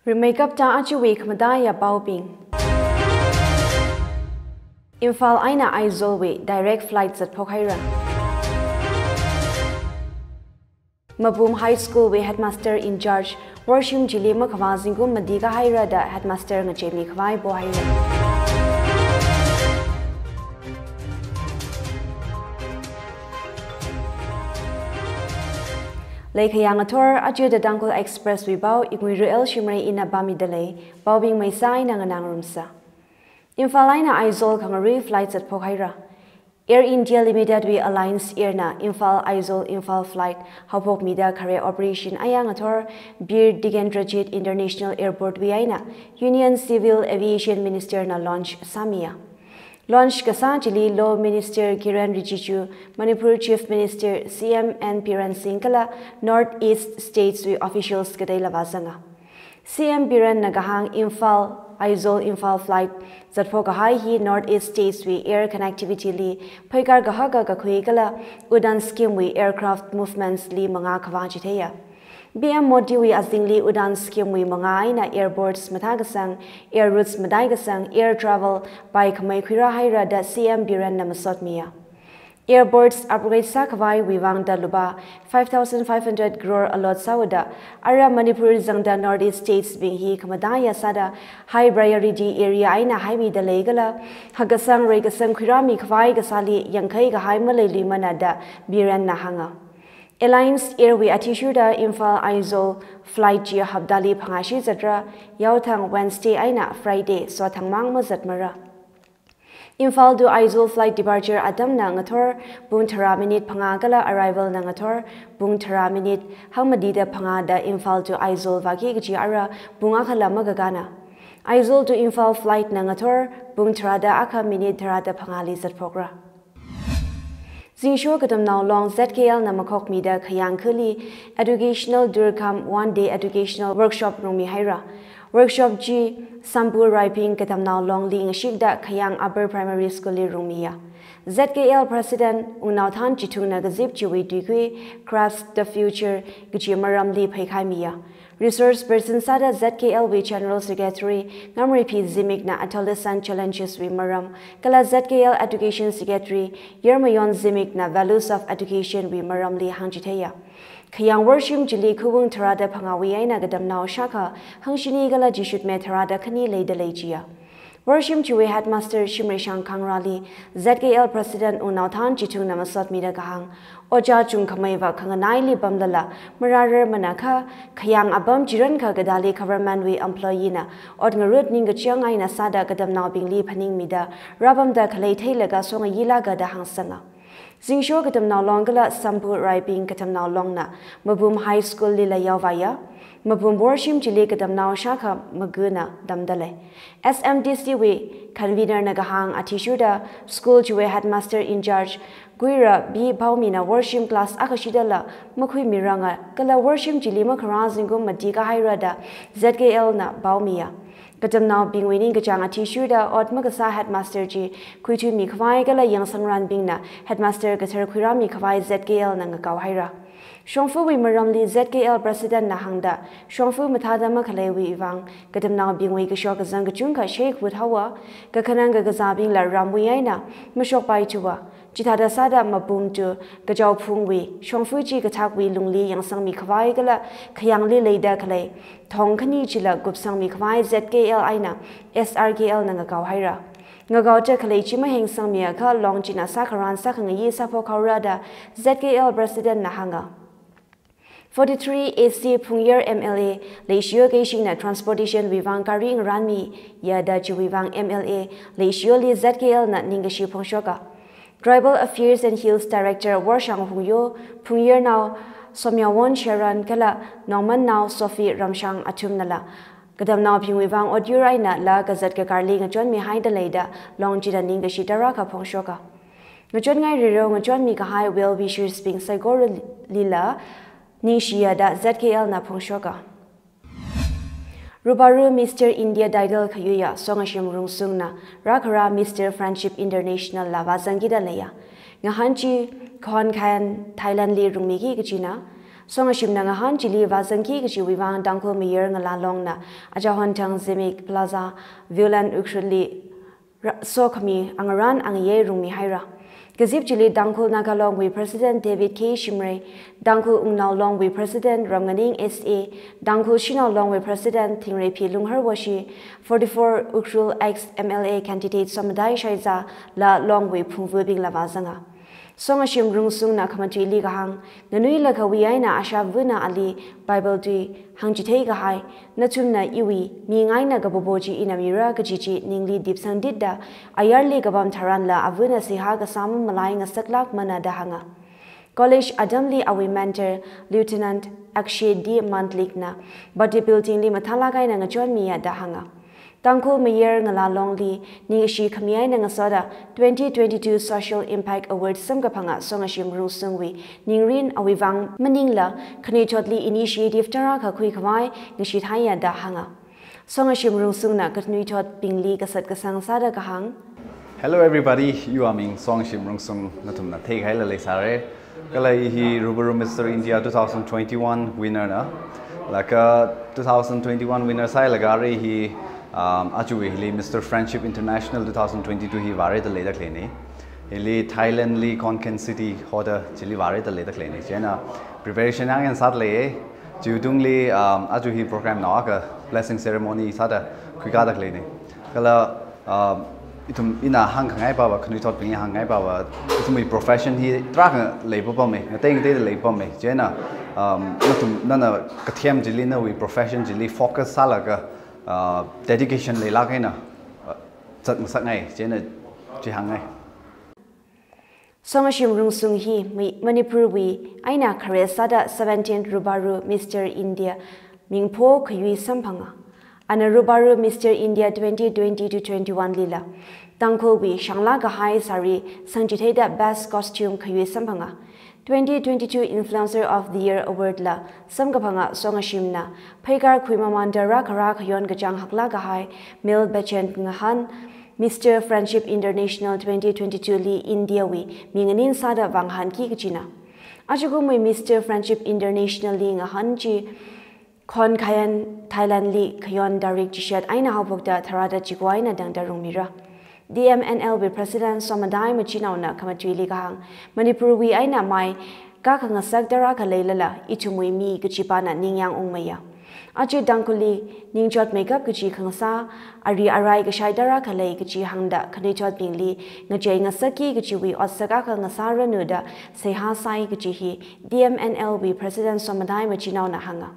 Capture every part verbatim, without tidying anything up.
Rimeikapta ajawui khamataiya paobing. Imphal eina Aizawl wui direct flight zatphok haira. Mabum High School wui headmaster in charge worshim chili makhavā zingkum mati kahaira da headmaster ngacheimi khavai pohaira. Leikhayang ngathor, aja da Tangkhul Express wui pao, Ingui Ruel Shimrei ina pāmida lei, paobing maisā eina nganāngarumsa. Imphal eina Aizawl khangarui flight zatphok haira. Air India Limited wui Alliance Air na Imphal Aizawl Imphal flight haophokmida khare operation aya ngathor Bir Tikendrajit International Airport wui eina Union Civil Aviation Minister na launch sāmiya. Launch kasā chili Law Minister Kiren Rijiju, Manipur Chief Minister C M N Biren Singh kala North East States wui officials kateila vāzanga. C M Biren na kahāng Imphal, Aizawl, Imphal flight zatphok kahai hi North East States wui air connectivity li pheikar kahaka kakhui kala Udan scheme wui aircraft movements li mangā khavā chitheiya. P M Modi wui azingli Udan scheme wui mangā eina airports mathākasang, air routes mataikasang, air travel pai khamei khuirā haira da C M Biren na masotmiya. Airports upgrade sākhavai wui vangda lupā five thousand five hundred crore allot sāhaoda, ara Manipur zangda North East States bing hi khamataiya sāda high priority area eina haimida lei kala, hakkasang reikasang khuirāmi khavai kasāli yangkhai kahai maleiluimana da Biren na hānga. Alliance Air wui athishurda Imphal Aizawl flight chi haptali phangāshi zatra, yaothang Wednesday eina Friday sothangmang mazatmara. Imphal to Aizawl flight departure atamna ngathor pung tharā minute phangā kala arrival na ngathor pung tharā minute hangmatida phangā da Imphal to Aizawl vāki kaji ara pung akhala makakāna. Aizawl to Imphal flight na ngathor pung tharāda akha minute tharāda phangāli zatphokra. Zingsho Katamnao Long Z K L na makhokmida Khayang khali educational tour cum one day educational workshop rungmi haira. Workshop chi Sampu Raibing Katamnao Long li ngashikda Khayang Upper Primary School li rungmiya. Z K L President Wungnaothan Chithung na kazip chiwui tuikui Crafts the Future kaji maramli pheikhaimiya. Resource person sāda Z K L wui General Secretary Ngamreiphi Zimik na adolescent challenges wui maram, kala Z K L Education Secretary Yarmayon Zimik na values of education wui maramli hāngchitheiya. Khayang worshim chili khawung tharāda phangāwui eina katamnao shākha hangshini kala jishutme tharāda khani leida lei jiya. Worshim chiwui headmaster Shimreishang Khangrali Z K L President Wungnaothan Chithung na masotmida kahāng, ojā chungkhameiva khanganaili pamlala, marararmana kha, Khayang apam chirankha kadali government wui employee na ot ngarut ningkachāng eina sāda katamnaobingli phaningmida, rāpamda khalei theilaga songayilāka da hāngsanga. Zingsho Katamnao Long kala Sampu Raibing Katamnao Long na Mabum High School lila yaovāya. Mabum worshim chili katamnao shākha magana tamda lei. S M D C wui convener na kahāng athishurda school chiwui headmaster in charge Guira B Baomi na worshim class akhashidala makhuimiranga kala worshim chili makharā zingkum mati kahaira da Z K L na paomiya. Katamnaobingwui ningkachāng athishurda ot makasā headmaster chi khuithuimi khavai kala yangsangranbingna headmaster kathar khuirāmi khavai Z K L na ngakao haira. Shongfawui maramli Z K L President na hāngda, shongfa mathāda makhaleiwui vang, katamnaobingwui kashok kazang kachungkha sheikhut haowa, kakhanang kakazābingla ramwui eina mashokpai thuwa. Chithāda sāda Mabum to Kachaophungwui shongfa chi kathakwui lungli yangsangmi khavai kala Khayangli leida khalei thong khani chila kupsangmi khavai Z K L eina S R K L na ngakao haira. Ngakaoda khalei chi mahengsangmiakha long china sākharan sākhangayi sāphok haora da Z K L President na hānga. Forty-three A C Phungyar M L A Leishiyo Keishing na transportation wui vang gari ngaranmiya da chiwui vang M L A Leishiyoli Z K L na ningkashi phongshoka. Tribal Affairs and Hills Director Worshang Hungyo, Phungyarnao Somyawon Sharon kala Nongmannao Sophie Ramshang athumnala katamnaobingwui vang otyur einala kazat kakarli ngachonmi haida leida long chida ningkashi tarākha phongshoka. Ngachonngai riro ngachonmi kahai well wishers bing saikoralila ningshiya da Z K L na phongshoka. Rubaru Mister India title khayuiya Songashim Rungsungna rākhara Mister Friendship International la vāzangkida leiya. Ngahān chi Khon Kaen, Thailand li rungmiki kachina. Songashimna ngahān chili vāzangki kachiwui vang Tangkhul Mayar Ngala Longna Achahonthang Zimik Plaza, Viewland Ukhrulli ra-, sokhami angarān angayei rungmihaira. Kazip chili Tangkhul Naga Long wui President David K Shimray, Tangkhul Wungnao Long wui President Ramnganing S A, Tangkhul Shanao Long wui President Thingreiphi Lunghar Washi, forty-four Ukhrul ex M L A candidate Somdai Shaiza la Long wui phungvubingla vāzanga. Songashim Rungsungna khamatuili kahāng, nganuilakha wui eina ashāvana ali Bible tui hāngchithei kahai, nathumna iwui mingaina kapopo chi ina mira kaji chi ningli dipsangditda, ayarli kapam tharanla avana seihā kasā mamalai ngasaklākmana da hānga. College atamli awui mentor, Lieutenant Akshay D Mantlikna, bodybuilding li mathālāk eina ngachonmiya da hānga. Tangkhul Mayar Ngala Longli ningkashi khami eina ngasoda twenty twenty-two Social Impact Award samkaphanga Songashim Rungsungwui ningrin awui vang maningla khanuithotli initiative tarākha khuikhavai ngashithaiya da hānga. Songashim Rungsungna khanuithotbingli kasat kasang sāda kahāng. Hello everybody, iwui ming Songashim Rungsung, nathumna theikhaila leisāra. Kala i hi Rubaru Mister India two thousand twenty-one winner na. Laga two thousand twenty-one winner sālaga arui hi, um, aja hili Mister Friendship International two thousand twenty-two hi vāra da leida khaleina. Hili Thailand li Khon Kaen City hoda chili vāra da leida khaleina. Chieina preparation yāng yāng sāda leiya. Chiwui tungli, um, aja hi program naoka blessing ceremony sāda khuikāda khaleina. Kala, um, ithum ina hāngkhangai pava, khanuithotbing hāngkhangai pava, ithumwui profession hi tarākha leipapama, ngatei ngateida leipapama. Chieina, um, nathum nana kathem chili, nawui profession chili focus sālaga, uh, dedication leilāk eina, uh, zatngasakngai, chieina chi hāngngai. Songashim Rungsung hi Mi-, Manipurwui eina khare sāda seventeen Rubaru Mister India mingpho khayui samphanga. Ana Rubaru Mister India twenty twenty to twenty-one lila Tangkhulwui shānglāk kahai sari sangchitheida Best Costume khayui samphanga. Twenty twenty-two Influencer of the Year Award la samkaphanga Songashimna pheikar khuimamanda rākhara khayon kachāng haklāk kahai male pageant ngahān Mister Friendship International twenty twenty-two li India wui mi nganin sāda vāngahānki kachina. Ajakumwui Mister Friendship International li ngahān chi Khon Kaen, Thailand li khayon tarik chishat eina haophokta tharāda chiko eina tangda rungmira. D M N L wui President Somdai Machinaona khamatuili kahāng, Manipurwui eina mai kakhangasak tarākha leilala, ithumwui mi kachipana ningyāng ungmeiya. Aja Tangkhulli ningchotmeikap kachi khangasā, ari arai kashai tarākha lei kachi hāngda khanuithotbingli ngachei ngasakki kachiwui otsak akha ngasāranu da seihā sai kachi hi D M N L wui President Somdai Machinaona hānga.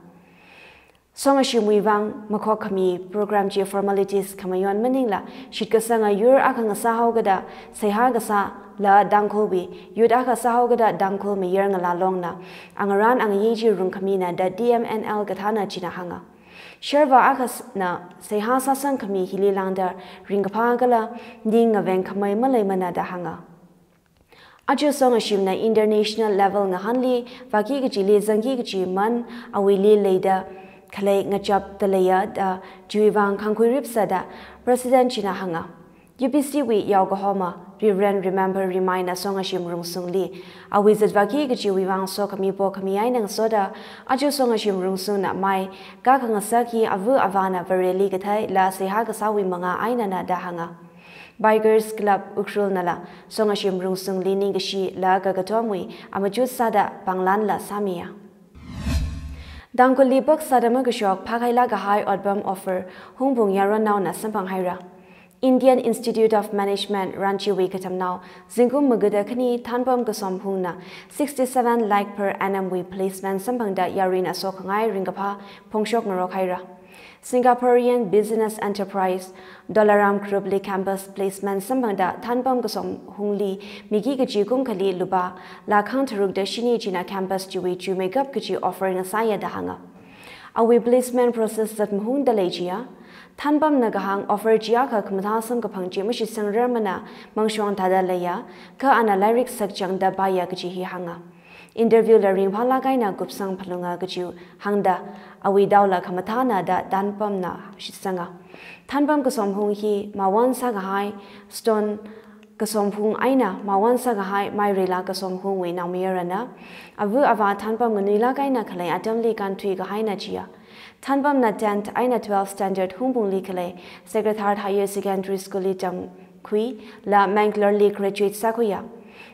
Songashimwui vang makhok khami program chi formalities khamayon maningla, shitkasanga yur akha ngasāhaokada seihā kasā la Tangkhulwui youth akha sāhaokada Tangkhul Mayar Ngala Longna angarān angayei chi rungkhamina da D M N L kathāna china hānga. Sharva akhana seihā sāsangkhami hili lāngda ringkaphā kala ning ngaveng khamei maleimana da hānga. Aja Songashimna international level ngahānli vāki kachili zangki kachi man awuili leida khalei ngachapda leiya da chiwui vang khangkhuirip sāda President china hānga. U P C wui yaokahoma Reverend Remember Rimaina Songashim Rungsungli awui zatvāki kachiwui vang sokhami pokhami eina ngasoda, aja Songashim Rungsungna mai kakhangasak hi ava avāna Vareli kathei la seihā kasāwui manga einana da hānga. Bikers Club Ukhrulnala Songashim Rungsungli ningkashi la kakatomwui amachut sāda panglanla sāmiya. Tangkhulli pak sāda makashok phākhailāk kahai otpam offer Hungpung yaronnaona samphanghaira. Indian Institute of Management Ranchiwui katamnao zingkum magada khani Thanpam Kasom Hungna sixty-seven lakh per annum wui placement samphangda yaruina sokhangai ringkaphā phongshok ngarokhaira. Singaporean business enterprise Dolaram Group li campus placement samphangda Thanpam Kasom Hungli miki kachi kumkhali lupā lakh khang tharukda shini china campus chiwui chuimeikap kachi offer ngasāya da hānga. Awui placement process zat mahungda lei chiya, Thanpamna kahāng offer chi akha khamathā samkaphang chi mashitsangrarmana mangshong thāda leiya, kha ana lairik sakchangda paiya kachi hi hānga. Interview la ringphālāk eina kupsang phalunga kajiwui hāngda awui daola khamathāna da Thanpamna shitsanga. Thanpam kasomhung hi mawon sākahai stone kasomhung eina mawon sākahai Maireila kasomhungwui naomayarana. Ava avā Thanpam nganuilāk eina khalei atamli kānthui kahaina jiya. Thanpamna tenth eina twelfth standard Hungpungli khalei Sacred Heart Higher Secondary School li tamkhuila Mangalore li graduate sākhuiya.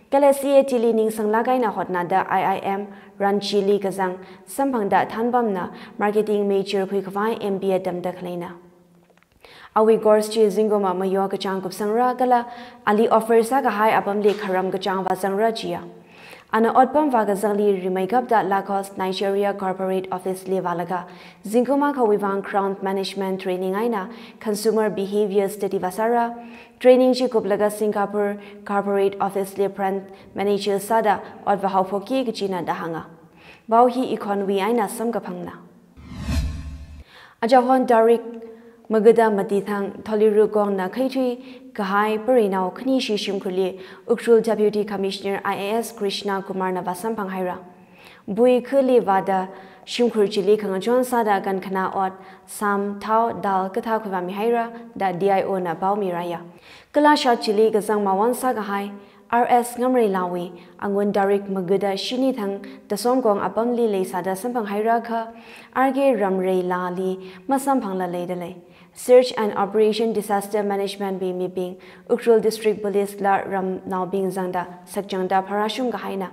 Kala C A T li ningsanglāk eina hotnada I I M Ranchi li kazang samphangda Thanpamna marketing major khuikhavai M B A tamda khaleina. Awui course chi zingkum mayo kachāng kupsangra kala ali offer sākahai apamli kharam kachāng vāzangra jiya. Ana otpam vākazangli rimeikapta Lagos Nigeria Corporate Office li vālaga zingkum akhawui vang ground management training eina consumer behavior study vāsāra. Training chi kuplaga Singapore Corporate Office li brand manager sāda ot vāhaophokki kajina da hānga. Pao hi Ikhonwui eina samkaphangna. Achahon tarik magada mati thang Tholiru kongna khaithui kahai parinao khanishi shimkhurli Ukhrul Deputy Commissioner I A S Krishna Kumarna vāsamphanghaira. Bui khali vāda shimkhur chili khangachon sāda kankhana ot, sam, thao, dal kathā khuivāmihaira da D I O na pao miraya. Kala shat chili kazang mawon sākahai R S Ngamreilawui angun tarik magada shini thang Tasomkong apamli leisāda samphanghaira kha R K Ramreilali masamphangla leidalei. Search and Operation Disaster Management wui mibing, Ukhrul District Police la ramnaobing zangda sakchangda pharāshung kahaina.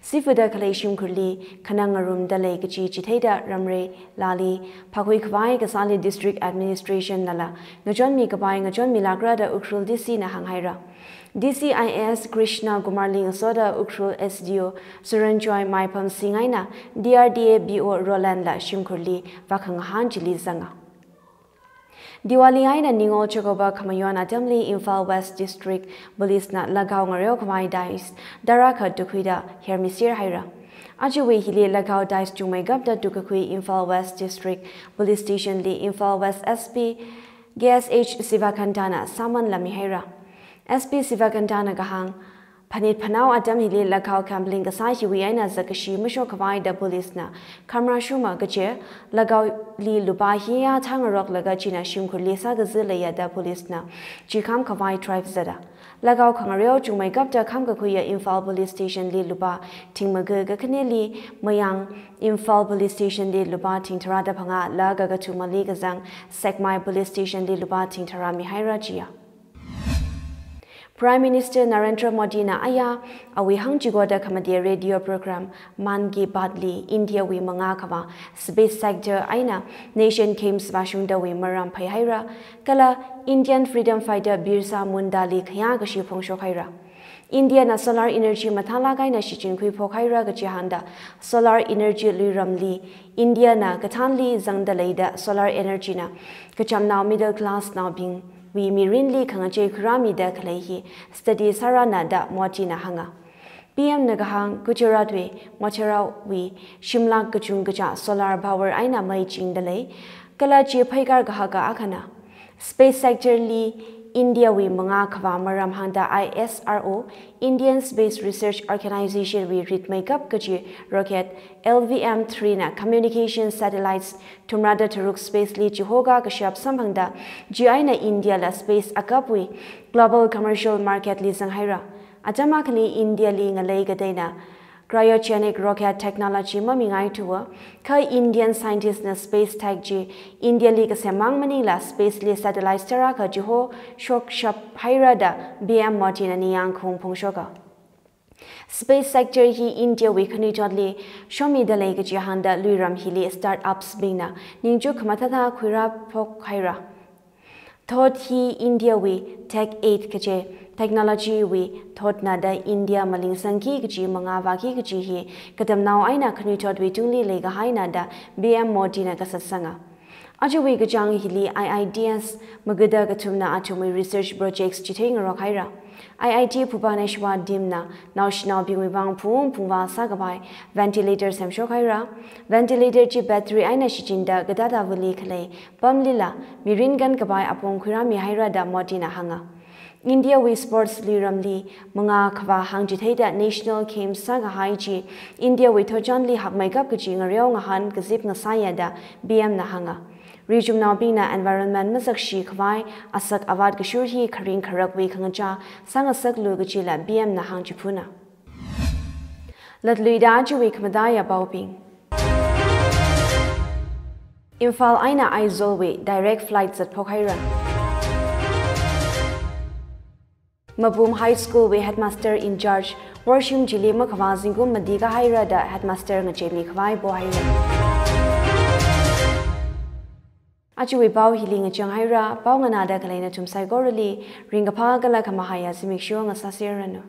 Sifuda khalei shimkhurli khanang ngarumda lei kaji chitheida Ramreilali phākhui khavai kasāli District Administration nala ngachonmi kapai ngachonmilākra da Ukhrul D C na hānghaira. D C I A S Krishna Kumarli ngasoda Ukhrul S D O Suranjoy Maiphamsing eina D R D A P O Roland la shimkhurli vākhangahān chili zanga. Diwali eina Ningol Chakoba khamayon atamli Imphal West District Police na lakhao ngareo khavai dice tara khat tukhuida hermisir haira. Ajawui hili lakhao dice chungmeikapta tukkakhui Imphal West District Police Station li Imphal West S P K S H Sivakantana sāman lamihaira. S P Sivakantana kahāng, phanit phanao atam hili lakhao gambling kasā hiwui eina zakkashi mashok khavai da police na khamrāshuma kaje, lakhaoli lupā hiya thāngaroklaga china shimkhurli sākazi leiya da police na chikham khavai drive zata. Lakhao khangareo chungmeikapta khamkakhuiya Imphal Police Station li lupā thing maga kakhaneli mayang Imphal Police Station li lupā thing tharāda phangā la kakathumali kazang Sekmai Police Station li lupā thing tharā mihaira jiya. Prime Minister Narendra Modi na aya awui hangchikoda khamate radio program Mann Ki Baat li India wui mangā khavā space sector eina Asian Games vāshungdawui maram pheihaira, kala Indian freedom fighter Birsa Munda li khayā kashi phongshok haira. India na solar energy mathālāk eina shichinkhui phokhaira kaji hāngda solar energy luiramli India na kathānli zangda leida solar energy na kachamnao middle class naobingwui mirinli khangachei khuirāmida khalei hi study sārana da Modi na hānga. P M na kahāng Gujarat wui Mothera wui shimlak kachungkacha solar power eina mei chingda lei, kala chi pheikar kahaka akhana. Space sector li India wui mangā khavā maram hāngda I S R O, Indian Space Research Organization wui ritmeikap kaji rocket L V M three na communication satellites thumrada tharuk space li chihoka kashap samphangda, chi eina India la space akapwui global commercial market li zanghaira. Atam akhali India li ngalei kateina cryogenic rocket technology mamingaithuwa, kha Indian scientist na space tech chi India li kasemmang maningla space li satellite tharākha chihoshok shap haira da P M Modi na ningyāng khaung phongshoka. Space sector hi India wui khanuithotli shomida lei kaji hāngda luiram hili startups bingna ningchuk khamathāthā khuirā phok haira. Thot hi India wui Tech Eight kaje technology wui thotna da India malingsangki kaji mangā vāki kaji hi katamnao eina khanuithotwui tungli leikahaina da P M Modi na kasatsanga. Ajawui kachāng hili I I T S magada kathumna athumwui research projects chitheingarok haira. I I T Bhubaneswar team na naoshinaobingwui vang phung phungvā sākapai ventilator semshok haira. Ventilator chi battery eina shichinda Gadadavali khalei pamlila mirin kankapai apong khuirāmi haira da Modi na hānga. India wui sports luiramli mangā khavā hāngchitheida National Games sākahai chi India wui thotchanli hakmeikap kaji ngareo ngahān kazip ngasāya da P M na hānga. Richumnaobingna environment mazakshi khavai asak avat kashur hi kharing kharakwui khangachā sāngasaklu kajila P M na hāngchiphuna. Latluida ajawui khamataiya paobing. Imphal eina Aizawl wui direct flight zatphok haira. Mapum High School wui headmaster in charge worshim chili makhavā zingkum mati kahaira da headmaster ngacheimi khavai pohaira. Ajawui pao hili ngachang haira, pao nganāda khalei nathum saikorali ringkaphā kala khamahaiya zimiksho ngasāserranu.